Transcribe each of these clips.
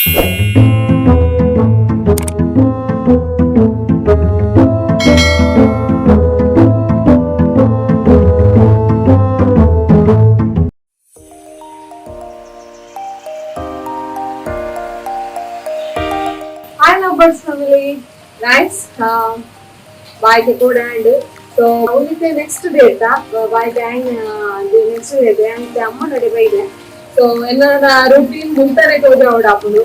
Hi lovebirds family. Nice. Bye good and so only the next date by gang the next date and ಅಮ್ಮ ನಡೆ ಬೈದೆ. ಸೊ ಎಲ್ಲ routine ಮುಂತಾನೆ ತೋಜ ಆಪುಂಡು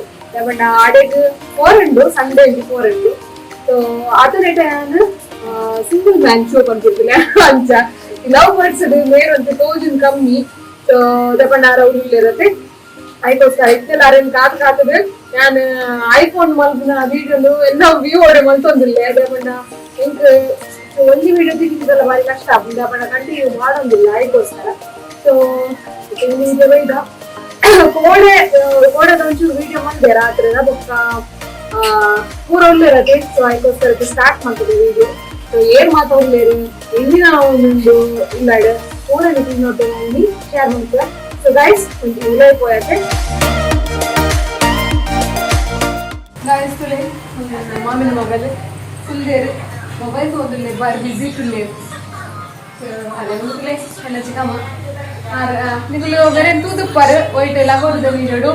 but ಆಡೆಗ್ four ಉಂಡು Sunday four ಉಂಡು. ಸೊ ಆತ ನಾನು ಸಿಂಗಲ್ ಮ್ಯಾನ್ ಶೋ ಪನ್ಪಿರ್ತಿಲ್ಲ ಅಂಚ ಲವ್ ಬರ್ಡ್ಸ್ ಮೇರ್ ತೋಜುನ್ ಕಮ್ಮಿ. ಸೊ ದಪಂಡ ಇರುತ್ತೆ ಐಕೋಸ್ಕರ ಇತ್ತೆಲ್ಲ ಅರೇನ್ ಕಾತು ಕಾತದೆ ನಾನು ಐಫೋನ್ ಮಲ್ಪುನ ವೀಡಿಯೋನು ಎಲ್ಲ ವ್ಯೂ ಓಡೆ ಮಲ್ತೊಂದಿಲ್ಲ. ದಪಂಡ ಎಂಕ್ ಒಂಜಿ ವಿಡಿಯೋ ತಿಕ್ಕಿದಲ್ಲ ಬಾರಿ ಕಷ್ಟ ಆಪುಂಡು ದಪಂಡ ಕಂಟಿನ್ಯೂ ಮಾಡೋಂದಿಲ್ಲ ಐಕೋಸ್ಕರ. ಸೊ ಇದ ಕೋಡೆ ಕೋಡೆ ಒಂಚೂರು ವಿಡಿಯೋ ಮಂದೆ ರಾತ್ರಿ ಬೊಕ್ಕ ಪೂರ ಉಲ್ಲೇರತೆ. ಸೊ ಐಕೋಸ್ಕರ ಸ್ಟಾರ್ಟ್ ಮಾಡ್ತದೆ ವಿಡಿಯೋ. ಸೊ ಏನ್ ಮಾತಾಡ್ಲೇರು ಎಂದಿನ ಒಂದು ಇಲ್ಲಾಡ್ ಪೂರ ನೋಟೆ ಶೇರ್ ಮಾಡ್ತಾರೆ. ಸೊ ಗೈಸ್ ಒಂಜಿ ಉಲೈ ಪೋಯತೆ ಗಾಯ್ಸ್ ತುಲೆ ಮಾಮಿನ ಮೊಬೈಲ್ ಫುಲ್ ಮೊಬೈಲ್ ತೋದಿಲ್ಲ ಬಾರಿ ಬಿಸಿ ತುಲ್ಲೇರು. ಅದೇ ಮುಗ್ಲೆ ಎಲ್ಲ ಚಿಕ್ಕಮ್ಮ ನಿಗುಲು ಬೇರೆ ತೂದುಪ್ಪಾರು ಒಯ್ಟ್ ಲಗೋರದ ವೀಡಿಯೋಡು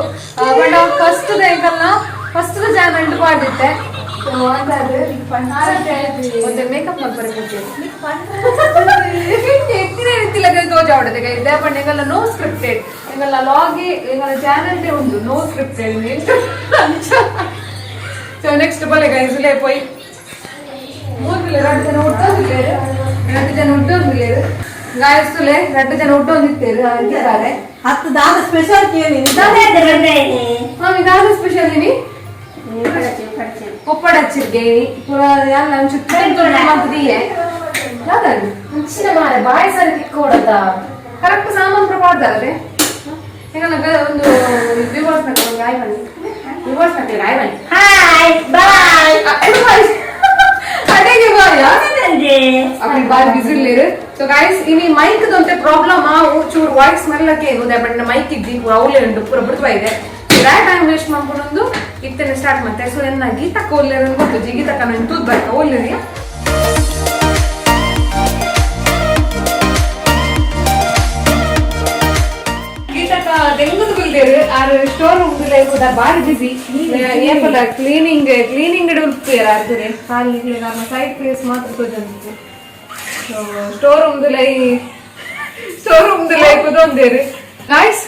ಬಟ್ ಫಸ್ಟ್ ಎಂಕಲ್ನ ಫಸ್ಟ್ ಚಾನಲ್ ಪಾಡಿತ್ತೆ. ಸೊ ಅಂದಾದ್ರೆ ಮತ್ತೆ ಮೇಕಪ್ ಮಾಡ್ತಾರೆ ಎತ್ತಿನ ರೀತಿಲ ತೋಜ ಆವಡತೆ ಇದ್ದೆ. ಬಟ್ ಎಂಗಲ್ಲ ನೋ ಸ್ಕ್ರಿಪ್ಟೆಡ್, ಎಂಗಲ್ಲ ಲಾಗಿ ಎಂಗಲ್ಲ ಚಾನಲ್ ಉಂಡು ನೋ ಸ್ಕ್ರಿಪ್ಟೆಡ್. ಸೊ ನೆಕ್ಸ್ಟ್ ಬಲೆ ಗೈಸ್ ಲೇ ಪೋಯ್ ಮೂರು ರಡ್ಡು ಜನ ಹುಟ್ಟೋದಿಲ್ಲೇರು, ರಡ್ಡು ಜನ ಹುಟ್ಟೋದಿಲ್ಲೇರು ಗಾಯಸ್ ತುಲೆ ರಡ್ಡು ಜನ ಹುಟ್ಟೋದಿತ್ತೇರು ಇದ್ದಾರೆ. ಹತ್ತು ದಾದ ಸ್ಪೆಷಲ್ ಕೇಳಿ. ಮಾಮಿ ದಾದ ಸ್ಪೆಷಲ್ ಇನಿ ಕೊಪ್ಪಡಚ್ಚಿರ್ಗೆ ಪೂರ ಎಲ್ಲ ಒಂಚೂರು ತುಂಡು ಮಂತದಿಯೆ ದಾದಾರಿ ಅಂಚಿನ ಮಾರೆ ಬಾಯಿ ಸರಿ ತಿಕ್ಕೋಡದ. ಕರೆಕ್ಟ್ ಸಾಮಾನು ಪೂರ ಪಾಡ್ದಾರದೆ. ಎಂಗಲ್ಲ ಒಂದು ವ್ಯೂವರ್ಸ್ ನಕಲು ಒಂದು ಆಯ್ ಬನ್ನಿ, ವ್ಯೂವರ್ಸ್ ನಕಲು ಆಯ್ ಬನ್ನಿ. Hi bye. ಅಡೆಗೆ ಬಾಯ್ ಅಪ್ಪಿ ಬಾರಿ ಬಿಸಿ ಇಲ್ಲೇರು. ಸೊ ಗೈಸ್ ಇನಿ ಮೈಕ್ ದೊಂತೆ ಪ್ರಾಬ್ಲಮ್ ಆವು ಚೂರು ವಾಯ್ಸ್ ಮೆಲ್ಲಕ್ಕೆ ಏನು ಬಟ್ ಮೈಕ್ ಇದ್ದಿ ಪೂರ ಅವಲೇ ಉಂಟು ಪೂರ ಬಿಡ್ತಾ ಇದೆ. ರಾ ಟೈಮ್ ವೇಸ್ಟ್ ಮಾಡ್ಕೊಂಡು ಇತ್ತನೆ ಸ್ಟಾರ್ಟ್ ಮಾಡ್ತೆ. ಸೊ ಎನ್ನ ಗೀತಕ್ಕ ಒಲ್ಲೇರು ಗೊತ್ತು ಜಿ ಗೀತಕ್ಕ ನಾನು ತೂದ್ ಬರ್ಕ ಒಲ್ಲೇರಿಯ. ಗೀತಕ್ಕ ದೆಂಗದ ಬಿಲ್ದೇರು ಆರು ಸ್ಟೋರ್ ರೂಮ್ ಕೂಡ ಬಾರಿ ಬಿಸಿ ಏಪಲ ಕ್ಲೀನಿಂಗ್ ಕ್ಲೀನಿಂಗ್ ಉಲ್ಪೇರ್ ಆರ್ತದೆ ಖಾಲಿ ನಮ್ಮ ಸೈಡ್ ಪ್ಲೇಸ್ ಮಾತ್ರ ತೋಜಂತು. ಸೊ ಸ್ಟೋರ್ ರೂಮ್ ಲೈ ಸ್ಟೋರ್ ರೂಮ್ ಲೈ ಕುದೊಂದೇರು ಗಾಯ್ಸ್.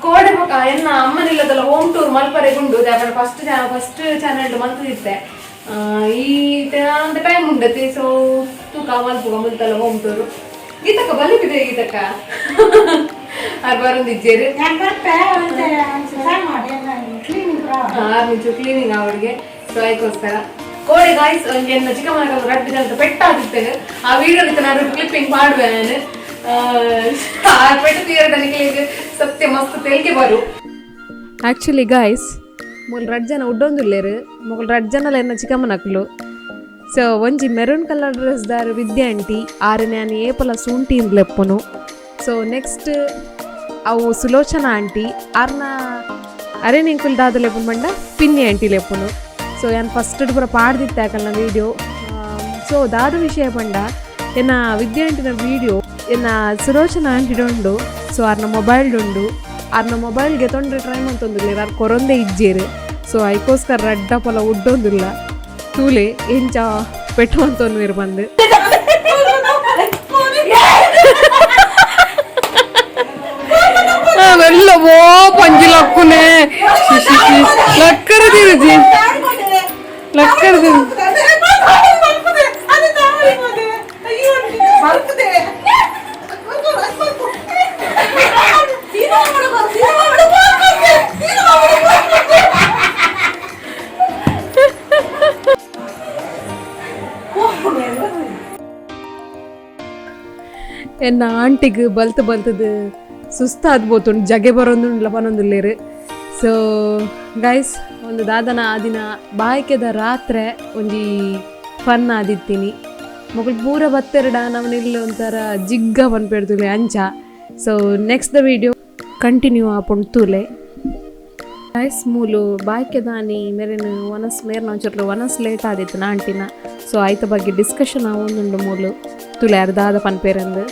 ಕೋಡೆ ಬೊಕ ಎನ್ನ ಅಮ್ಮನಿಲ್ಲದಲ್ಲ ಹೋಮ್ ಟೂರ್ ಮಲ್ಪರೆ ಗುಂಡು ಫಸ್ಟ್ ಫಸ್ಟ್ ಚಾನೆಲ್ ಮಲ್ತಿದ್ದೆ. ಈ ಅಂತ ಟೈಮ್ ಉಂಡತಿ. ಸೊ ತೂಕ ಮಲ್ಪುಗ ಮುಲ್ತಲ್ಲ ಹೋಮ್ ಟೂರ್. ಗೀತಕ್ಕ ಬಲಿಪಿದೆ ಗೀತಕ್ಕ ಆರ್ ಬರಂದಿಜ್ಜೇರು. ಆರು ಕ್ಲೀನಿಂಗ್ ಅವಳಿಗೆ. ಸೊ ಅದಕ್ಕೋಸ್ಕರ ಕೋಡೆ ಗಾಯ್ಸ್ ಎನ್ನ ಚಿಕ್ಕಮ್ಮನ ರಡ್ಡು ಜನತ ಪೆಟ್ಟ ಆಗಿರ್ತೇನೆ. ಆ ವಿಡಿಯೋ ನಾನು ಕ್ಲಿಪ್ಪಿಂಗ್ ಮಾಡುವೆ ನಾನು. ಆ ಪೆಟ್ಟು ತೀರದನಿಗೆ ಸತ್ಯ ಮಸ್ತ್ ತೆಲಿಕೆ ಬರು. ಆಕ್ಚುಲಿ ಗಾಯ್ಸ್ ಮೊಲ್ ರಡ್ಡು ಜನ ಉಡ್ಡೊಂದುಲ್ಲೇರು ಮೊಗಲ್ ರಡ್ಡು ಜನಲ ಎನ್ನ ಚಿಕ್ಕಮ್ಮನಕ್ಲು. ಸೊ ಒಂಜಿ ಮೆರೂನ್ ಕಲರ್ ಡ್ರೆಸ್ ದಾರು ವಿದ್ಯಾ ಆಂಟಿ ಆರು ನಾನು ಏಪಲ ಸೂಂಟಿ ಲೆಪ್ಪುನು. ಸೊ ನೆಕ್ಸ್ಟ್ ಅವು ಸುಲೋಚನಾ ಆಂಟಿ ಆರ್ನ ಅರೆ ನಿಂಕುಲ್ ದಾದ ಲೆಪ್ಪುನು ಬಂಡ ಪಿನ್ನಿ ಆಂಟಿ ಲೆಪ್ಪುನು. ಸೊ ಯಾನ್ ಫಸ್ಟ್ ಪೂರ ಪಾಡ್ದಿತ್ತೆ ಆಕಲ್ನ ವೀಡಿಯೋ. ಸೊ ದಾದ ವಿಷಯ ಪಂಡ ಎನ್ನ ವಿದ್ಯಾ ಆಂಟಿನ ವೀಡಿಯೋ ಎನ್ನ ಸುಲೋಚನಾ ಆಂಟಿಡ ಉಂಡು. ಸೊ ಆರ್ನ ಮೊಬೈಲ್ ಉಂಡು, ಆರ್ನ ಮೊಬೈಲ್ಗೆ ತೊಂದರೆ ಟ್ರೈ ಮಂತೊಂದಿಲ್ಲ ಆರ್ ಕೊರೊಂದೇ ಇಜ್ಜೇರು. ಸೊ ಐಕೋಸ್ಕರ ರಡ್ಡ ಪೊಲ ಉಡ್ಡೊಂದಿಲ್ಲ ತೂಲೆ ಎಂಚ ಪೆಟ್ಟು ಅಂತೊಂದು ಬಂದು. ಅವೆಲ್ಲವೋ ಪಂಜಿ ಲಕ್ಕುನೆ ಲಕ್ಕರದಿರುಜಿ ಲಕ್ಕರದಿರು. ಎನ್ನ ಆಂಟಿಗ್ ಬಲ್ತ್ ಬಲ್ತದು ಸುಸ್ತಾದ್ ಬೋತುಂಡು ಜಗೆ ಬರೋದುಂಡ್ಲ ಪನೊಂದುಲ್ಲೇರು. ಸೊ ಗೈಸ್ ಒಂದು ದಾದನ ಆ ದಿನ ಬಾಯ್ಕೆದ ರಾತ್ರೆ ಒಂಜಿ ಫನ್ ಆದಿತ್ತೀನಿ. ಮೊಕುಲು ಪೂರ ಬತ್ತೆರಡ ನಮನಿಲ್ಲ ಒಂಥರ ಜಿಗ್ಗ ಪನ್ಪೆಡ್ತುಲೆ ಅಂಚ. So next the video continue ಆಪುಂಡು ತೂಲೆ. Guys ಮೂಲು ಬಾಯ್ಕೆದಾನಿ ಮೇರೆನ ವನಸ್ ಮೇರ್ನ ಒಂಚೂರು ವನಸ್ ಲೇಟ್ ಆದಿತ್ತು ಆಂಟಿನ. ಸೊ ಆಯ್ತ ಬಗ್ಗೆ ಡಿಸ್ಕಷನ್ ಆವೊಂದುಂಡು ಮೂಲು ತುಲೆ ಅರ್ಧಾದ ಪನ್ಪೇರಂದು.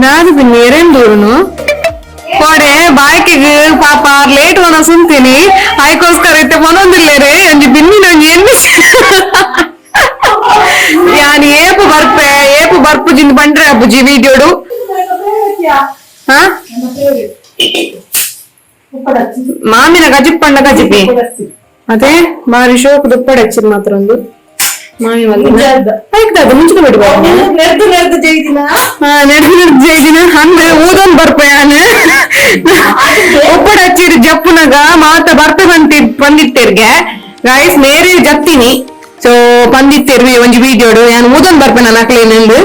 ನಾದು ಬಿನ್ನಿ ಎರೆಂದೂರುನು ಕೋಡೆ ಬಾಯ್ಕೆಗ್ ಪಾಪ ಲೇಟ್ ವನ ಸುಂತೀನಿ ಆಯ್ಕೋಸ್ಕರ ಇತ್ತೆ ಮನೊಂದಿಲ್ಲೇರೆ ಒಂಜಿ ಬಿನ್ನಿನ ಒಂಜಿ ಎನ್ನಿ ಯಾನ್ ಏಪು ಬರ್ಪೆ ಏಪು ಬರ್ಪು ಜಿಂದ್ ಬಂಡ್ರೆ ಅಬ್ಬುಜಿ ವೀಡಿಯೋಡು. ಹಾ, ಮಾಮಿನ ಗಜಿಪ್ಪಂಡ ಗಜಿಪಿ ಅದೇ ಬಾರಿ ಶೋಕ್ ದುಪ್ಪಡ ಹೆಚ್ಚಿದ್ ಮಾತ್ರ ಒಂದು ಮಾಮಿ ಮಲ್ಲಿನ ಆಯ್ತದ ಮುಂಚಿನ ಬಿಡು. ನೆರ್ದು ನೆರ್ದು ಜೈದಿನ. ಹಾ, ನಡೆದು ನಡೆದು ಜೈದಿನ ಅಂದ್ರೆ ಊದೊಂದ್ ಬರ್ಪೆ ಯಾನ್ ಒಪ್ಪಡ ಹಚ್ಚಿರಿ ಜಪ್ಪುನಗ ಮಾತ ಬರ್ಪೆ ಬಂತಿ ಬಂದಿತ್ತೇರ್ಗೆ ಗಾಯ್ಸ್ ಮೇರೆ ಜತ್ತಿನಿ. ಸೊ ಬಂದಿತ್ತೇರ್ವಿ ಒಂಜಿ ವೀಡಿಯೋಡು ಯಾನ್ ಊದೊಂದ್ ಬರ್ಪೆ ನನ್ನ ಅಕ್ಲೇನೆಂದು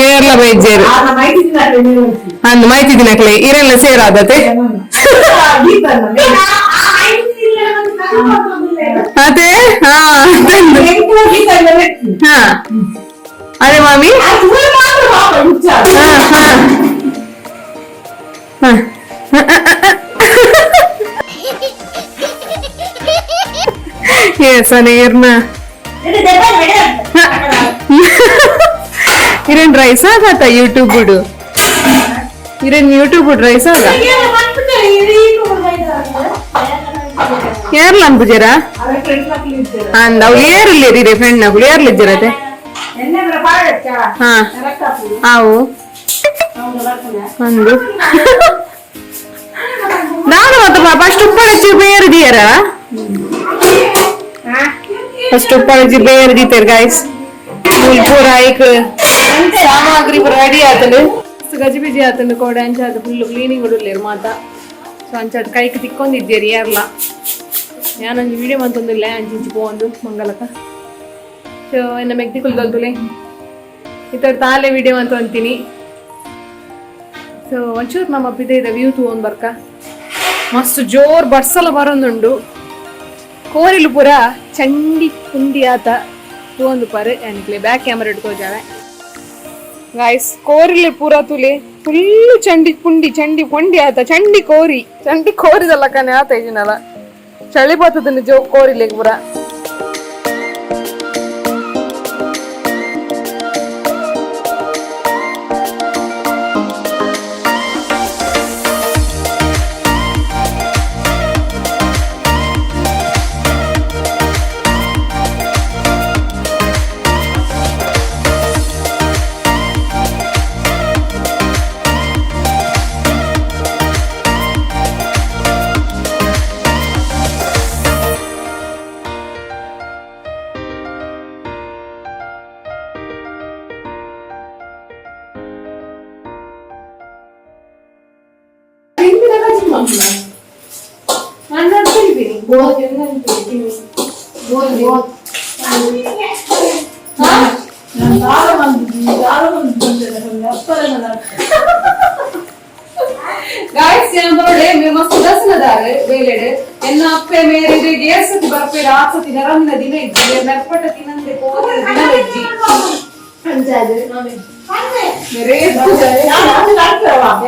ಏರ್ಲ ಬೈಜೇರು ಅಂದ್ ಮಾಹಿತಿ ದಿನಕ್ಲೆ ಇರೆಲ್ಲ ಸೇರಾದತೆ. ಅದೇ ಹಾ ತಂದು. ಹಾ, ಅದೇ ಮಾಮಿ. ಹಾ ಹಾ ಹಾ. ಎಸ್ ಅನೇರ್ನ ಇರೇನ್ ರೈಸ್ ಆಗತ್ತ ಯೂಟ್ಯೂಬ್ ಬಿಡು, ಇರೇನ್ ಯೂಟ್ಯೂಬ್ ರೈಸ್ ಆಗ ಏರ್ಲ ಅನ್ಪುಜೇರ ಅಂದ್ ಅವು ಏರ್ಲಿ ರೀ ಫ್ರೆಂಡ್ ನಗುಲು ಏರ್ಲಿ ಇಜ್ಜಿರತೆ. ಹಾ, ಅವು ಅಂದು ನಾನು ಮತ್ತೆ ಫಸ್ಟ್ ಉಪ್ಪಳಚ್ಚಿ ಬೇರೆ ದಿಯರ, ಫಸ್ಟ್ ಉಪ್ಪಳಚ್ಚಿ ಬೇರೆ ದೀತೇರ್ ಗಾಯ್ಸ್. ಪೂರ ಐಕ್ ಸಾಮಗ್ರಿ ಪೂರ ರೆಡಿ ಆತಂಡು, ಗಜಿಬಿಜಿ ಆತಂಡು ಕೋಡೆ. ಅಂಚಾದ ಫುಲ್ ಕ್ಲೀನಿಂಗ್ ಉಡುಲ್ಲೇರು ಮಾತ. ಸೊ ಅಂಚಾದ ಕೈಕ್ ತಿಕ್ಕೊಂದಿದ್ದೇರಿ ಏರ್ಲ. ಯಾನೊಂಜಿ ವಿಡಿಯೋ ಮಂತೊಂದಿಲ್ಲ ಅಂಚಿಂಚಿ ಪೋಂದು ಮಂಗಲಕ. ಸೊ ಎನ್ನ ಮೆಗ್ದಿ ಕುಲ್ದಲ್ತುಲೆ ಈ ಥರ ತಾಲೆ ವಿಡಿಯೋ ಅಂತ ಅಂತೀನಿ. ಸೊ ಒಂಚೂರು ನಮ್ಮ ಪಿದೆ ಇದೆ ವ್ಯೂ ತೂವೊಂದು ಬರ್ಕ. ಮಸ್ತ್ ಜೋರ್ ಬರ್ಸಲ ಬರೊಂದುಂಡು. ಕೋರಿಲು ಪೂರ ಚಂಡಿ ಪುಂಡಿ ಆತ ತೂವೊಂದು ಪಾರೆ. ಯಾನಿಕ್ಲೆ back camera ಇಟ್ಕೋಜಾವೆ guys. ಕೋರಿಲೆ ಪೂರ ತುಲೆ ಫುಲ್ಲು ಚಂಡಿ ಪುಂಡಿ ಚಂಡಿ ಪೊಂಡಿ ಆತ. ಚಂಡಿ ಕೋರಿ ಚಂಡಿ ಕೋರಿದಲ್ಲ ಕಣೆ ಆತ ಇಜಿನಲ್ಲ ಚಳಿ ಬರ್ತದ ಜೋ ಕೋರಿಲೆ ಪೂರ. ಗಾಯ್ಸ್, ಬೋಡೆ ಮಸ್ತ್ ದರ್ಶನದಾರೆ ಬೇಲೆಡ್ ಎನ್ನ ಅಪ್ಪೆ ಮೇರೆ ಗೇರ್ಸತಿ ಬರ್ಪೇರ ಆಸತಿ ನರಂದ ದಿನ ಇಜ್ಜಿ ಮೆರ್ಪಟ ತಿನ್ನಂದೆ ಪೋದ ದಿನ ಇಜ್ಜಿ ಮೇರೆ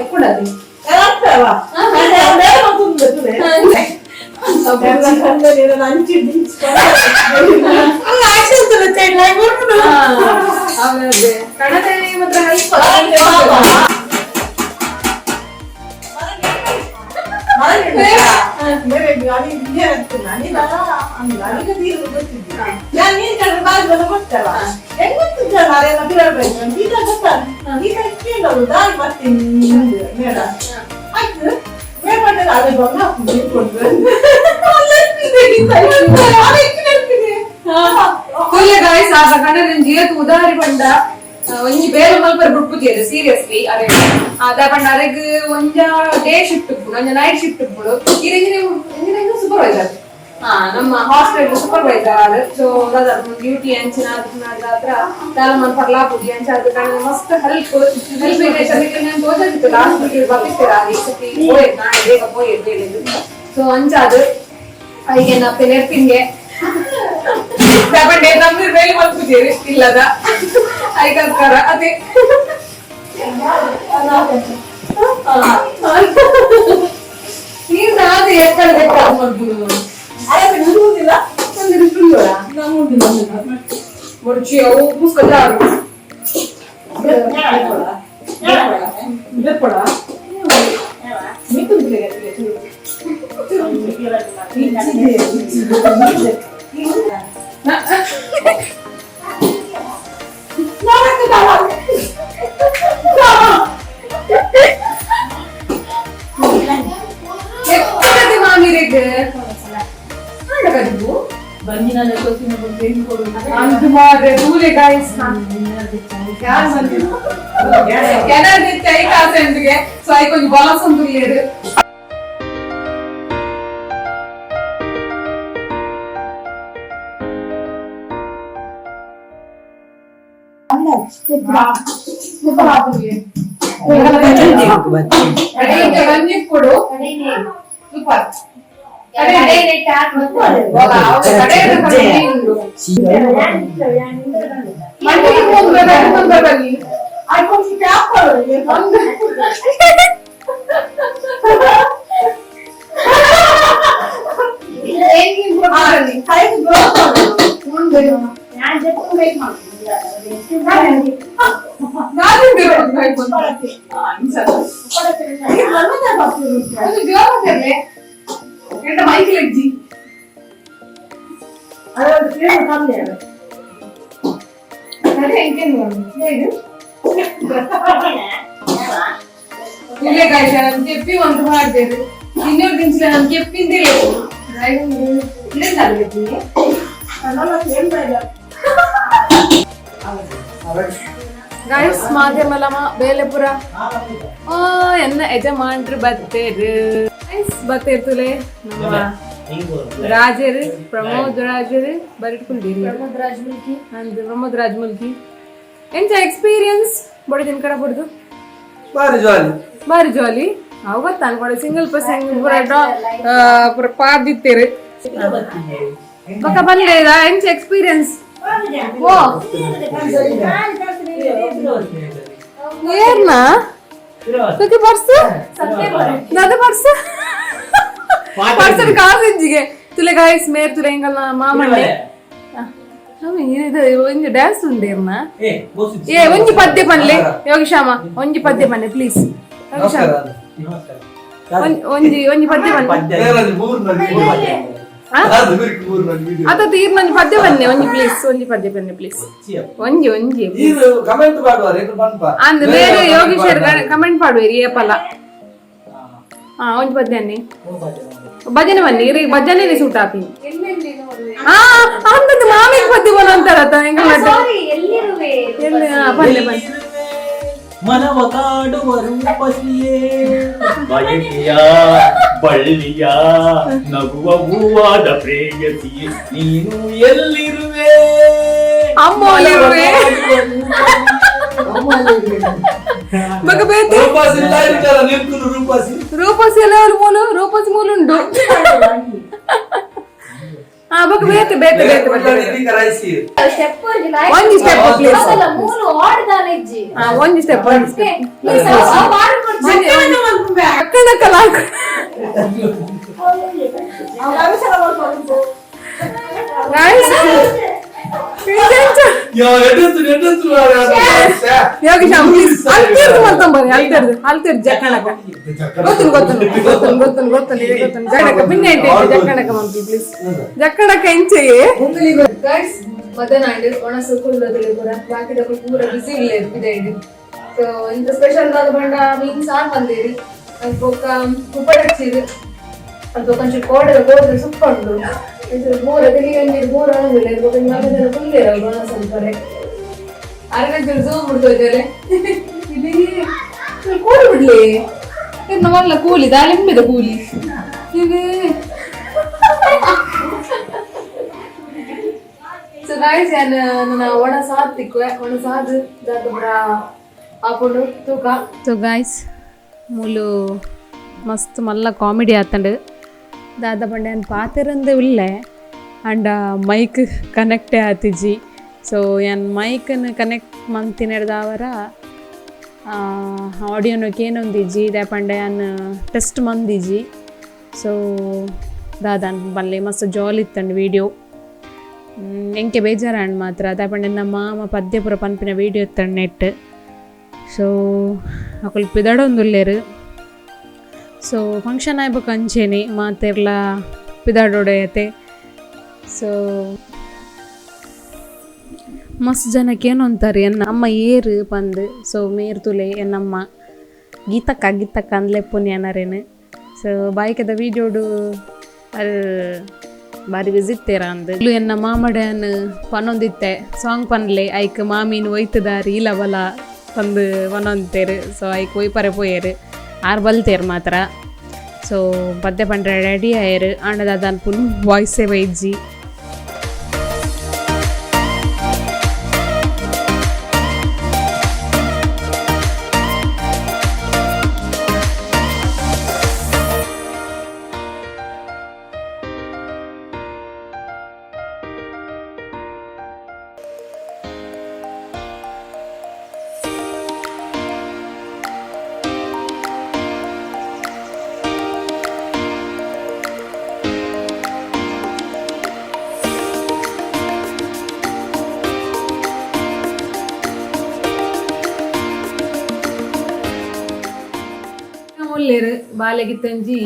ಎಕ್ಕುಡದಿ. ಕಣತೆ ಮಾತ್ರ ಹೆಲ್ಪ್. ಕುಲ್ಲೆ ಗಾಯ್ಸ್, ಆಗ ಕಣ್ಣಲ್ಲಿ ಏತ್ ಉದಾರಿ ಪಂಡ ಒಂಜಿ ಬೇರೆ ಮಲ್ಪರ್ ಬುಡ್ಪುಜೇರು ಸೀರಿಯಸ್ಲಿ. ಅರೆ ಅದ ಪಂಡ ಅರೆಗ್ ಒಂಜ ಡೇ ಶಿಫ್ಟ್ ಉಪ್ಪುಡು, ಒಂಜ ನೈಟ್ ಶಿಫ್ಟ್ ಉಪ್ಪುಡು. ಇರ್ engineering engineering supervisor. ನಮ್ಮ ಹಾಸ್ಟೆಲ್ ಸೂಪರ್ವೈಸರ್ ಆದ. ಸೊ ದಾದ ಡ್ಯೂಟಿ ಅಂಚಿನ ಹತ್ರ ದಾಲ ಪರ್ಲಾಪುಡಿ ಅಂಚ ಅದು ಕಾರಣ ಮಸ್ತ್ ಹೆಲ್ಪ್ ಹೆಲ್ಪ್ ಇದೆ. ನಾನು ತೋಜಾದಿತ್ತು ಲಾಸ್ಟ್ ವೀಕ್ ಬರ್ತಿರ್ತೀರ ಈ ಸತಿ ಪೋಯ್ ನಾಳೆ ಬೇಗ ಪೋಯ್ ಹೇಳಿದ್ದು. ಸೊ ಅಂಚಾದು ಐಗೆ ನಪ್ಪೆ ನೆರ್ಪಿನ್ಗೆ ತಗೊಂಡೆ ನಮ್ದು ಬೇಲೆ ಮಲ್ಪುಜೇರಿ ಇಲ್ಲದ ಐಕಸ್ಕರ ಅದೇ ನೀರು ಅದು ಎಕ್ಕಡೆ ಬೇಕಾದ ಮಲ್ಪುದು. ಮುರ್ಚಿ ಅವು ಪುಸ್ತಕ ಜಾರು ಬೆಪ್ಪಡ ಮಾರ್ರೆ ತೂಲೆ ಗಾಯ್ಸ್ ಕೆನರ್ ದಿತ್ತೆ ಐಕ ಆಸೆಂದಿಗೆ. ಸೊ ಐಕೊಂಜಿ ಬಲಸಂದುಲ್ಲೇರು. ಕೊಡು ಸೂಪರ್. ಮೈಕ್ ಲಜ್ಜಿ. ಇಲ್ಲೇ ಗಾಯ್ಸ್ ನಾನು చెప్పి వంట ಮಾಡ್ಬೇಕು ಇನ್ನೂರು దించలే ನಾನು చెప్పింది లేదు. ಗಾಯ್ಸ್ ಮಾಧ್ಯಮಲಮ ಬೇಲೆಪುರ ಎನ್ನ ಯಜಮಾನ್ರು ಬತ್ತೇರು ಗೈಸ್ ಬತ್ತೇರ್ತುಲೆ ನಮ್ಮ ರಾಜರು ಪ್ರಮೋದ್ ರಾಜರು ಬರಿಟ್ಕೊಂಡಿರಿ. ಪ್ರಮೋದ್ ರಾಜ್ ಮುಲ್ಕಿ. ಅಂದ್ ಪ್ರಮೋದ್ ರಾಜ್ ಮುಲ್ಕಿ ಎಂಚ ಎಕ್ಸ್ಪೀರಿಯನ್ಸ್ ಬಡಿ ದಿನ ಕಡ ಬಡ್ದು? ಬಾರಿ ಜಾಲಿ. ಬಾರಿ ಜಾಲಿ. ಅವು ಗೊತ್ತ ಅನ್ಕೊಡೆ ಸಿಂಗಲ್ ಪರ್ಸನ್ ಪೂರ ಡ್ರಾ ಪೂರ ಪಾರ್ದಿತ್ತೇರು ಬೊಕ ಬಲ್ಲೆ ಎಂಚ ಎಕ್ಸ್ಪೀರಿಯನ್ಸ್? ಓ ಏರ್ನ ತುಕೆ ಪರ್ಸ್ ದಾದ ಪರ್ಸ್ ಪರ್ಸನ್ ಕಾಸಿಂಜಿಗೆ ತುಲೆ ಗಾಯ್ಸ್ ಮೇರ್ ತುಲೆ ಎಂಗಲ್ನ ಮಾಮಣ್ಣೆ ಇದು ಒಂಜಿ ಡ್ಯಾನ್ಸ್ ಉಂಡೇರ್ನ. ಏ ಒಂಜಿ ಪದ್ಯ ಪನ್ಲೆ ಯೋಗಿಶಾಮ, ಒಂಜಿ ಪದ್ಯ ಪನ್ಲೆ ಪ್ಲೀಸ್. ಒಂಜಿ ಒಂಜಿ ಪದ್ಯ ಪನ್ಲೆ. ಅತ ತೀರ್ನೊಂಜಿ ಪದ್ಯ ಬನ್ನಿ ಒಂಜಿ ಪ್ಲೀಸ್, ಒಂಜಿ ಪದ್ಯ ಬನ್ನಿ ಪ್ಲೀಸ್, ಒಂಜಿ ಒಂಜಿ. ಕಮೆಂಟ್ ಪಾಡುವಾರೆ ಪನ್ಪ. ಅಂದ್ ಬೇರೆ ಯೋಗೀಶ್ವರ್ ಕಮೆಂಟ್ ಪಾಡುವೇರಿ ಏಪಲ. ಹಾ ಒಂಜಿ ಪದ್ಯ ಅನ್ನಿ, ಭಜನೆ ಬನ್ನಿ ಇರಿ, ಭಜನೆ ಸೂಟ್ ಆಪಿ. ಹಾ ಅಂತದ್ದು ಮಾಮಿಗೆ ಪದ್ಯ ಬಲ್ಲ ಅಂತಾರತ್ತ ಹೆಂಗ? ಎಲ್ಲಿರುವೆ? ಎಲ್ಲಿ? ಬನ್ನಿ ಬನ್ನಿ. ಮನವ ಕಾಡುವ ರೂಪಸಿಯೇ, ಬಯಕೆಯ ಬಳ್ಳಿಯ ನಗುವ ಹೂವಾದ ಪ್ರೇಯಸಿಯೇ, ನೀನು ಎಲ್ಲಿರುವೆ? ಅಮ್ಮೋಲಿರುವೆ. ಬಗ ಬೇತೆ ರೂಪಾಸಿ ಇಲ್ಲ ಇರ್ತಾರ ನಿಂತು ರೂಪಾಸಿ. ರೂಪಸಿ ಎಲ್ಲ ಅವ್ರ ಮೂಲು ರೂಪಸಿ ಮೂಲು ಉಂಡು. ಹಾ ಬಗ ಬೇತೆ ಬೇತೆ ಬೇತೆ ಬೇತೆ. ಕರಾಯಿಸಿ. ಸ್ಟೆಪ್. ಒಂಜಿ ಸ್ಟೆಪ್ ಪ್ಲೀಸ್. ಮೂಲು ಆಡ್ದಾನೆ ಇಜ್ಜಿ. ಹಾ ಒಂಜಿ ಸ್ಟೆಪ್, ಒಂಜಿ ಸ್ಟೆಪ್. ಅಕ್ಕನ ಕಲಾ ಗಾಯ್ಸ್. ಯಾ ಎಡತ್ತು ಎಡತ್ತು. ಯೋಗೇಶ್ ಪ್ಲೀಸ್ ಅಲ್ತಿರ್ದು ಮಲ್ತಂಬರಿ ಅಲ್ತಿರ್ದು ಅಲ್ತಿರ್ದು ಜಕ್ಕಣಕ ಗೊತ್ತುನ್ ಗೊತ್ತುನ್ ಗೊತ್ತುನ್ ಗೊತ್ತುನ್ ಗೊತ್ತುನ್ ಇದೆ ಗೊತ್ತುನ್ ಜಕ್ಕಣಕ ಪಿನ್ನೆ ಜಕ್ಕಣಕ ಮಂಪಿ ಪ್ಲೀಸ್ ಜಕ್ಕಣಕ ಎಂಚೆಯೇ. ಗೈಸ್ ಮಧ್ಯಾಹ್ನ ಒಣಸು ಕುಳ್ಳೋದಿಲ್ಲ ಪೂರ ಬಾಕಿದಕ್ಕೂ ಪೂರ ಬಿಸಿ ಇಲ್ಲ ಇದೆ. ಸೊ ಇಂತ ಸ್ಪೆಷಲ್ ದಾದ ಬಂಡ ಮೀನ್ ಸಾರು ಬಂದಿರಿ ಅಲ್ಪ ಉಪ್ಪಡ್ ಹಚ್ಚಿರಿ ಅಲ್ಪ ಕೊಂಚ ಕೋಡದ ಕೋಡದ ಸುಕ್ಕ ಉಂಟು. ಇದು ಪೂರ ತಿಳಿ ಪೂರ ಒಣಗಿಲ್ಲ ಇದು ನಾಲ್ಕು ಜನ ಕುಲ್ಲೇರಲ್ಲ ಒಣಸು ಅಂತಾರೆ. ಅರಗಂಚೂರು ಝೂಮ್ ಬಿಡ್ತೋಯ್ತಾರೆ ಇಲ್ಲಿ ಕೂಡಿ ಬಿಡ್ಲಿ ಇನ್ನು ಮಲ್ಲ ಕೂಲಿ ದಾಳಿಂಬೆದ ಕೂಲಿ ಇದು. So guys ನನ್ನ ಒಣ ಸಾದ್ ತಿಕ್ಕುವೆ ಒಣ ಸಾದ್ ದಾದ ಆಪುಂಡು ತೂಕ. ಸೊ ಗಾಯ್ಸ್ ಮೂಲು ಮಸ್ತ್ ಮಲ್ಲ ಕಾಮಿಡಿ ಆತಂಡು. ದಾದ ಪಂಡೆ ಅನ್ ಪಾತೆರಂದೆ ಉಲ್ಲೆ and mic connect ಆತಿಜಿ. So ಯಾನ್ ಮೈಕನ್ನು ಕನೆಕ್ಟ್ ಮಂತಿನೆಡ್ದಾವರ ಆಡಿಯೋನು ಕೇನೊಂದಿಜ್ಜಿ ದಾಪಂಡೆ ಯಾನ್ ಟೆಸ್ಟ್ ಮಂದಿಜಿ. ಸೊ ದಾದಾನ್ ಬಲ್ಲೆ ಮಸ್ತ್ ಜಾಲಿ ಇತ್ತಂಡು ವೀಡಿಯೋ. ಎಂಕೆ ಬೇಜಾರಾಂಡ್ ಮಾತ್ರ ದಾಪಂಡೆ ನಮ್ಮ ಮಾಮ ಪದ್ಯಪುರ ಪನ್ಪಿನ ವೀಡಿಯೋ ಇತ್ತಂಡು ನೆಟ್. ಸೊ ಅಕುಲು ಪಿದಡೊಂದುಲ್ಲೆರ್. ಸೊ ಫಂಕ್ಷನ್ ಆಯ್ಬೇಕು ಅಂಚೆನೆ ಮಾತೆರ್ಲ ಪಿದಡೊಡೆಯತೆ. ಸೊ ಮಸ್ತ್ ಜನಕ್ಕೆ ಏನು ಅಂತಾರೆ ಎನ್ನ ಅಮ್ಮ ಏರು ಪಂದು. ಸೊ ಮೇರ್ ತುಲೆ ಎನ್ನಮ್ಮ ಗೀತಕ್ಕ ಗೀತಕ್ಕ ಅಂದ್ಲೆಪ್ಪುನಿ ಅನರೇನು. ಸೊ ಬಾಯ್ಕೆದ ವೀಡಿಯೋಡು ಅರ್ ಬಾರಿ ವಿಸಿಟ್ ತೇರ ಅಂದು ಇಲ್ಲು ಎನ್ನ ಮಾಮಡನ್ ಪನೊಂದಿತ್ತೆ ಸಾಂಗ್ ಪನ್ಲೆ ಐಕ್ ಮಾಮೀನು ಒಯ್ತದಾರಿ ಇಲ್ಲ ಬಲ ಪಂದು ಪನೊಂತೇರು. ಸೊ ಐಕ್ ಒಯ್ಪರೆ ಪೋಯೇರು ಆರ್ ಬಲ್ತೇರು ಮಾತ್ರ. ಸೊ ಪದ್ಯ ಪಂಡ್ರೆ ರೆಡಿ ಆಯರು ಆಂಡದ ದಾನ್ ಪುಲ್ ವಾಯ್ಸೇ ಬೈಜ್ಜಿ. ಉಲ್ಲೇರು ಬಾಲೆಗಿತ್ತಂಜಿ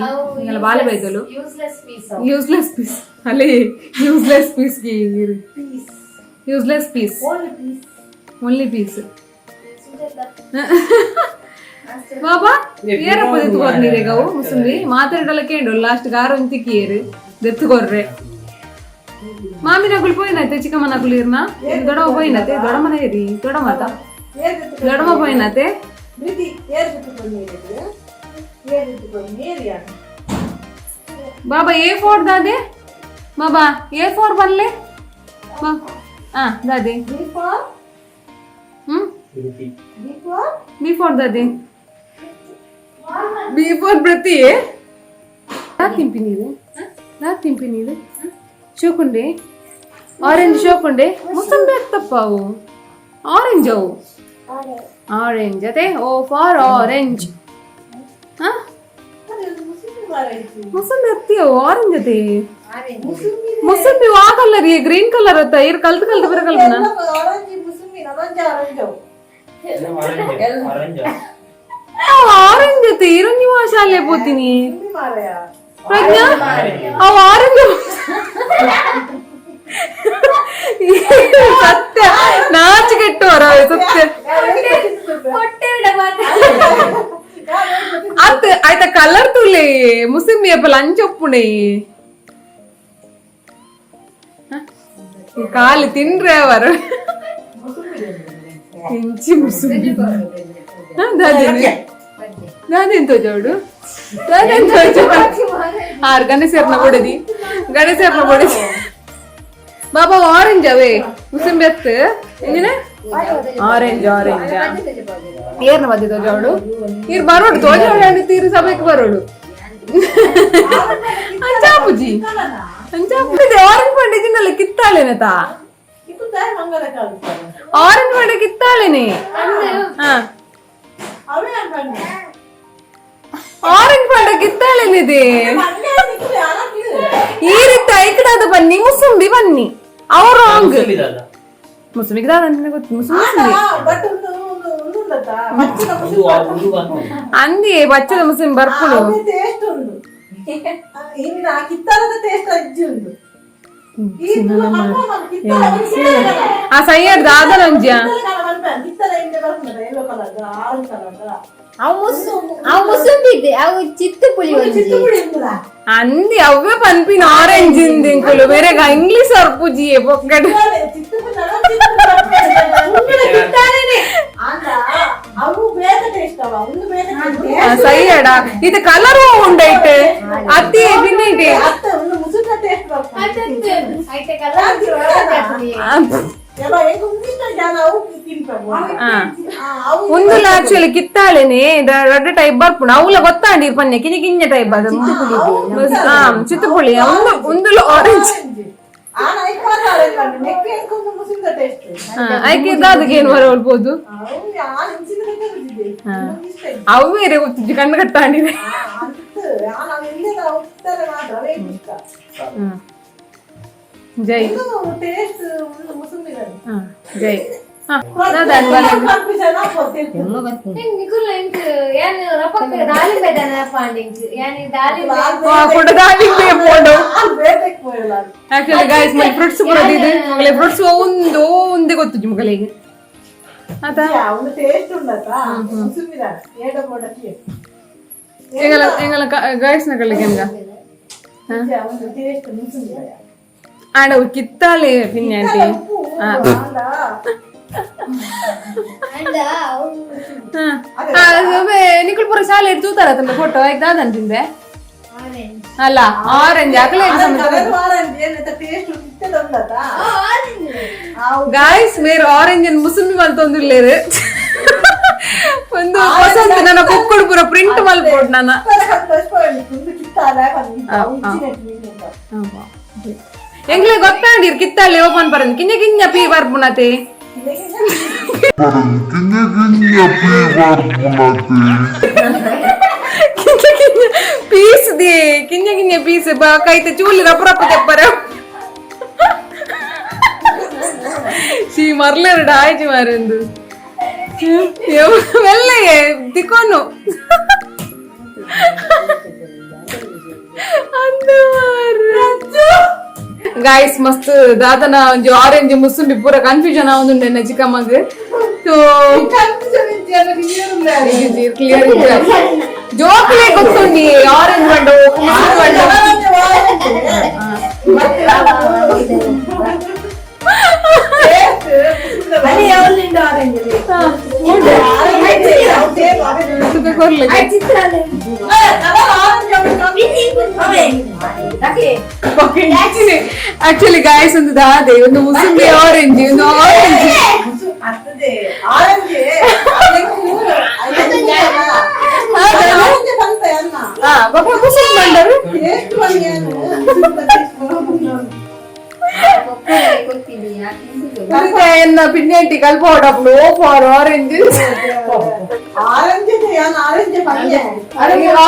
ಬಾಲೆ ಬೈದಲು useless piece. Useless piece ಅಲ್ಲಿ useless piece useless piece only piece. ಬಾಬಾ ಏರಪ್ಪ ದೆತ್ತುಕೊರ್ನಿದೆ ಗವು ಮುಸುಂಬಿ ಮಾತಾಡಲ್ಲ ಕೇಂಡು ಲಾಸ್ಟ್ ಗಾರ ಒಂತಿಕ್ಕಿ ಏರು ದೆತ್ತುಕೊರ್ರೆ. ಮಾಮಿನಗುಳು ಪೋಯಿನತೆ ಚಿಕ್ಕಮ್ಮನಗುಳು ಇರ್ನ ದೊಡವ ಪೋಯಿನತೆ ದೊಡಮನ ಏರಿ ದೊಡಮತ ದೊಡಮ ಪೋಯಿನತೆ. ಬಾಬಾ ಎ ಫೋರ್ ದಾದೆ ಬಾಬಾ ಎ ಫೋರ್ ಬಲ್ಲೆ ಹಾ ದಾದೆ ಬಿ ಫೋರ್ ದಾದೆ ಬಿ ಫೋರ್ ಪ್ರತಿ ತಿಂಪಿ ನೀರು ನಾ ತಿಂಪಿ ನೀರು ಶೋಕುಂಡೆ ಆರೆಂಜ್ ಶೋಕುಂಡೆ ಮುಸಂಬಿ ಅತ್ತಪ್ಪ ಅವು ಆರೆಂಜ್ ಅವು ಆರೆಂಜ್ ಅದೇ ಓ ಫಾರ್ ಆರೆಂಜ್. ಹಾ ಮುಸಂಬಿ ಅತ್ತಿ ಅವು ಆರೆಂಜ್ ಅದೇ ಮುಸಂಬಿ ವಾ colour green colour ಅತ್ತ ಇರ್ ಕಲ್ತು ಕಲ್ತು ಬರ ಕಲ್ಪನ ಆರೆಂಜ್ ಅತ್ತೆ ಇರಂಜಿ ಶಾಲೆ ಪೋತೀನಿ ಪ್ರಜ್ಞಾ ಅವು ಆರೆಂಜ್ ಸತ್ಯ ನಾಚಿಕೆಟ್ಟುವರ ಸತ್ಯ ಅತ್ ಆಯ್ತಾ ಕಲರ್ ತುಲೆ ಮುಸುಂಬಿ ಅಪ್ಪ ಲಂಚ್ ಒಪ್ಪುಣೆ ಕಾಲು ತಿನ್ರೆ ಅವರು ಇಂಚಿ ಮುಸುಂಬಿ ದಾದೇನ್ ತೋಜೋಡು ದಾದೇನ್ ತೋಜೋಡು ಆರು ಗಣೇಶರ್ನ ಬೊಡದಿ ಗಣೇಶರ್ನ ಬೊಡದಿ ಬಾಬಾ ಆರೆಂಜ್ ಅವೇ ಮುಸುಂಬಿ ಅತ್ತು ಎಂಜಿನ ಆರೆಂಜ್ ಆರೆಂಜ್ ಏರ್ನ ಮಧ್ಯೆ ತೋಜೋಡು ಇರ್ ಬರೋಡು ತೋಜೋಡು ಅಂಡ್ ತೀರು ಸಭೆಗೆ ಬರೋಡು ಅಂಚಾಪುಜಿ ಅಂಚಾಪುಜಿ ಆರೆಂಜ್ ಪಂಡೆ ಜಿನ್ನಲ್ಲ ಕಿತ್ತಾಳೆನೆ ತಾ ಆರೆಂಜ್ ಪಂಡೆ ಕಿತ್ತಾಳೆನೆ ಆರೆಂಜ್ ಪಂಡೆ ಕಿತ್ತಾಳೆನಿದೆ ಈ ರೀತಿ ಐಕಡಾದ ಬನ್ನಿ ಮುಸುಂಬಿ ಬನ್ನಿ ಅವ್ರು ರಾಂಗ್ ಮುಸುಂಬಿಗೆ ದಾದ ಗೊತ್ತು ಮುಸುಂಬಿ ಅಂದಿ ಬಚ್ಚದ ಮುಸುಂಬಿ ಬರ್ಪುಡು ಆ ಸೈಯರ್ ದಾದನಂಜ ಅವು ಮುಸುಂಬಿ ಇದೆ ಅವು ಚಿತ್ತು ಪುಳಿ ಒಂಜಿ. ಅಂದಿ ಅವೇ ಪನ್ಪಿನ ಆರೆಂಜ್ ಇಂದಿಂಕುಲು ಬೇರೆ ಇಂಗ್ಲಿಷ್ ಅರ್ಪುಜಿ ಪೊಕ್ಕಡೆ ಸೈಯಡ ಇದು ಕಲರ್ ಉಂಡೈಟ್ ಅತ್ತಿ ಬಿನ್ನೈಟೆ. ಐತೆ ಕಲರ್ ಉಂದುಲ ಆಕ್ಚುಲಿ ಕಿತ್ತಾಳೆನೆ ರಡ್ಡ ಟೈಪ್ ಬರ್ಪುಂಡು. ಅವುಲ ಗೊತ್ತಾಂಡಿ ಪನ್ನೆ ಕಿಂಜ ಕಿಂಜ ಟೈಪ್ ಅದು. ಹಾ, ಚಿತ್ತುಪುಳಿ ಉಂದು. ಉಂದುಲ ಆರೆಂಜ್. ಐಕೆ ದಾದಗೆ ಏನು ಹೊರ ಹೊಲ್ಬೋದು. ಅವು ಬೇರೆ ಗೊತ್ತಿಜ್ಜಿ, ಕಣ್ಣು ಕಟ್ಟಾಂಡಿದೆ. ಜೈ ಹಾ, ಜೈ ಹಾ. ನಿಕುಲ್ ಇಂಕ್ ಯಾನ್ ರಪಕ್ಕ ದಾಳಿಂಬೆ ದನ ಪಾಂಡಿಂಗ್ ಯಾನ್ ದಾಳಿಂಬೆ. ಕೊಡದಾಲಿಂಬೆ ಪೋಂಡು. ಆಕ್ಚುಲಿ ಗಾಯ್ಸ್, ಮಲ್ಲಿ ಫ್ರೂಟ್ಸ್ ಕೂಡ ಇದು ಮಗಲೇ. ಫ್ರೂಟ್ಸ್ ಒಂದು ಒಂದೇ ಗೊತ್ತುಜಿ ಮಗಳಿಗೆ ಆತ. ಟೇಸ್ಟ್ ಉಂಡತಾ ಮುಸುಂಬಿದ ಏಡ ಬೋಡಕ್ಕೆ. ಎಂಗಲ ಎಂಗಲ ಗಾಯ್ಸ್ ನಗಳಿಗೆ ಎಂಗ ಟೇಸ್ಟ್ ಮುಸುಂಬಿದ. ಆಂಡ ಅವು ಕಿತ್ತಾಳೆ ಪಿನ್ನೆ ಆಂಟಿ. ಅಂಡ ಅವು. ನಿಕುಲ್ ಪೂರ ಶಾಲೆ ತೂತಾರ ತನ್ನ ಫೋಟೋ ಆಯ್ತು ದಾದನ್ ತಿಂದೆ. ಆರೆಂಜ್. ಅಲ್ಲ, ಆರೆಂಜ್ ಆಗಲೇ. ಟೇಸ್ಟ್ ಉಂಟದ. ಗಾಯ್ಸ್, ಮೇರು ಆರೆಂಜ್ ಅನ್ನು ಮುಸುಂಬಿ ಮಲ್ತೊಂದಿಲ್ಲೇರು. ಒಂದು ಹೊಸಂತ ನನ್ನ ಕುಕ್ಕುಡು ಪೂರ ಪ್ರಿಂಟ್ ಮಲ್ಪೋಡು ನನ್ನ. ಎಂಗ್ಲೆ ಗೊತ್ತಾಂಡಿರ್ ಕಿತ್ತಾಳೆ ಓಪನ್ ಪರಂದ್ ಕಿಂಜ ಕಿಂಜ ಪೀ ಬರ್ಪುನತೆ. ಕಿಂಜ ಕಿಂಜ ಪೀ ಬರ್ಪುನತೆ. ಕಿಂಜ ಕಿಂಜ ಪೀಸ್ the, ಕಿಂಜ ಕಿಂಜ ಪೀಸ್ ಬಾ ಕೈತ ಚೂಲಿ ರಪ್ಪ ರಪ್ಪ ತೆಪ್ಪರ. ಶೀ ಮರ್ಲೇರು ಆಯ್ತು ಮಾರೆಂದು ಮೆಲ್ಲೆಗೆ ತಿಕ್ಕೋನು ಗಾಯ್ಸ್. ಮಸ್ತ್ ದಾದನ ಒಂಜಿ ಆರೆಂಜ್ ಮುಸುಂಬಿ ಪೂರ ಕನ್ಫ್ಯೂಷನ್ ಆವೊಂದುಂಡು ಎನ್ನ ಚಿಕ್ಕಮ್ಮಗ್. ಸೊ ಕ್ಲಿಯರ್ ಜೋಕ್ಲೆ ಗೊತ್ತುಂಡಿ ಆರೆಂಜ್ ಬಂಡು ಮುಸುಂಬಿ ಬಂಡು. ಕೊರ್ಲೆ. ಆಕ್ಚುಲಿ ಗಾಯ್ಸ್, ಒಂದು ದಾದೆ ಒಂದು ಮುಸುಂಬಿ ಆರೆಂಜ್, ಒಂದು ಆರೆಂಜ್. ಆರೆಂಜ್. ಹಾ ಬಾಬಾ, ಮುಸುಂಬಿ ಬಂಡರು. ಗೊತ್ತಿಲ್ಲ. ಎನ್ನ ಪಿನ್ನೆಂಟಿ ಕಲ್ಪ ಓಡಪ್ಲು O for orange. Orange orange ಪಲ್ಯ.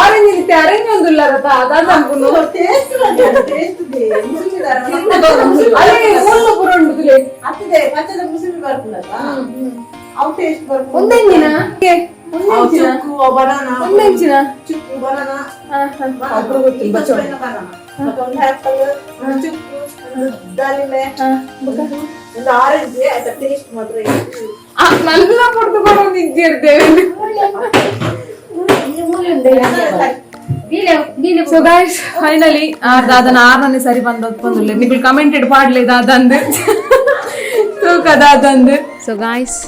ಆರೆಂಜ್ ಇತ್ತೆ ಅರೆಂಜ್ ಒಂದುಲ್ಲ ಅದ ಅನ್ಪುನು. Taste taste. ಅದೇ ಮುಳ್ಳು ಪೂರ ಉಂಡು. ಅತ್ತದೆ ಪಚ್ಚದ ಮುಸುಂಬಿ ಬರ್ಪುಂಡತ್ತ, ಅವು ಟೇಸ್ಟ್ ಬರ್ಪುಂಡು. ಒಂದೆಂಜಿನ? ಚಿಕ್ಕು ಬನಾನಾ. ಒಂದೆಂಚಿನ? ಚಿಕ್ಕು ಬನಾನಾ. ಬನಾನಾ ಒಂದು ಆಪಲ್, ಒಂದು ಚಿಕ್ಕು, ಒಂದು ದಾಳಿಂಬೆ, ಒಂದು ಆರೆಂಜ್. ಆಯ್ತಾ, ಟೇಸ್ಟ್ ಮಾತ್ರ. ನಲ್ಲ ಪುಡ್ದು ಕೊಡೊಂದು ಇಜ್ಜಿರ್ತೇವೆ. ಸೊ ಗೈಸ್, ಫೈನಲಿ ಆರ್ ದಾದನ ಆರ್ನನೇ ಸರಿ ಬಂದ ಒಪ್ಪೊಂದುಲ್ಲೆ. ನಿಕುಲ್ ಕಮೆಂಟೆಡ್ ಪಾಡ್ಲೆ ದಾದಂದು ತೂಕ ದಾದಂದು. ಸೊ ಗಾಯ್ಸ್,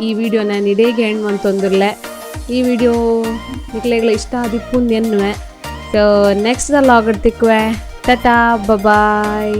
ಈ ವಿಡಿಯೋ ನಾನು ಇಡೇಗೆ ಎಂಡ್ ಮಂತೊಂದುಲ್ಲೆ. ಈ ವಿಡಿಯೋ ನಿಕ್ಲೆಗ್ಲ ಇಷ್ಟ ಆದಿಪ್ಪುಂದು ಎನ್ನುವೆ. ಸೊ ನೆಕ್ಸ್ಟ್ ದ ವ್ಲಾಗ್ ತಿಕ್ಕುವೆ. Ta-ta, boy.